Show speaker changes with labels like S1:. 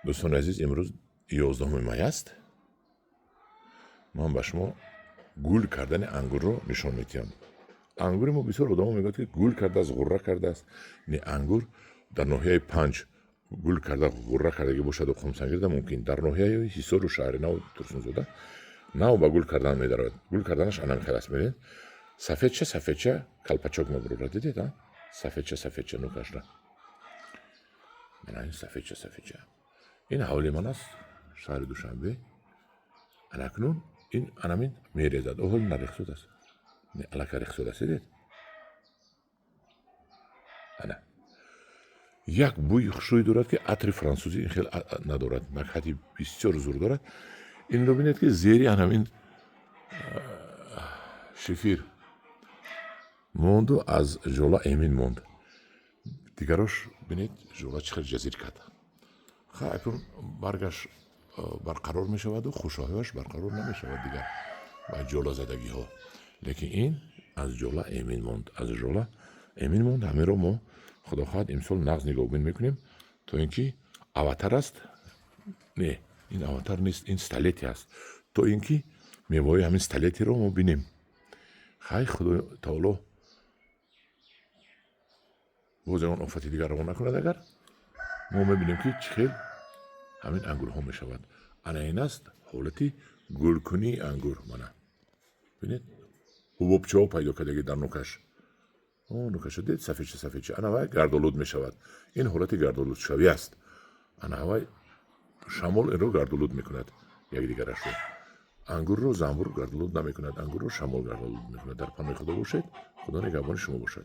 S1: Дӯстони азиз, имрӯз 11 май аст. Ман ба шумо гул кардани ангурро нишон медиҳам. Ангури мо, бисёр одамо мегӯяд, ки гул кардааст, ғурра кардааст. Не, ангур дар ноҳияи Панҷ гул карда, ғурра кардагӣ бошаду Қумсангирда мумкин, дар ноҳияи Ҳисору Шаҳринаву Турсунзода нав ба гул кардан медарояд. Гул карданаш анам хел аст, мебинед, сафедча сафедча калпачок мебурад. Дидед, а сафедча сафедча нукашра, мана ин сафедча сафедча. Ин ҳавли ман аст, шаҳри Душанбе. Анакнун ин анамин мерезад. Оҳол нарехсуд аст, аллакай рехсуд аст, дидед? Ана як бӯи хушрӯй дорад, ки атри франсузӣ ин хел надорад, накҳати бисёр зур дорад. Инро бинед, ки зери анамин шифир монду, аз жола эмин монд. Дигарош, бинед, жола чӣ хел ҷазир кард. Ха, акнун баргаш барқарор мешаваду хушоҳиаш барқарор намешавад дигар ба ҷолазадагиҳо, лекин ин аз ҷола эмин монд, аз жола эмин монд. Ҳаминро мо, худо хоҳад, имсол нағз нигоҳбин мекунем, то ин ки Аватар аст. Не, ин Аватар нест, ин Столетие аст. То ин ки мевои ҳамин Столетиеро мо бинем. Хай, Худои таоло боз ягон офати дигар равон накунад, агар мо мебинем, ки чӣ хел ҳамин ангурҳо мешавад. Ана ин аст ҳолати гулкунии ангур. Мана бинед, ҳубобчаҳо пайдо кардаги дар нукаш. Нукаша дид, сафедча сафедча. Ана вай гардолуд мешавад. Ин ҳолати гардолудшавӣ аст. Ана вай шамол инро гардолуд мекунад якдигарашро. Ангурро занбур гардолуд намекунад, ангурро шамол гардолуд мекунад. Дар паноҳи Худо бошед, Худо нигаҳбони шумо бошад.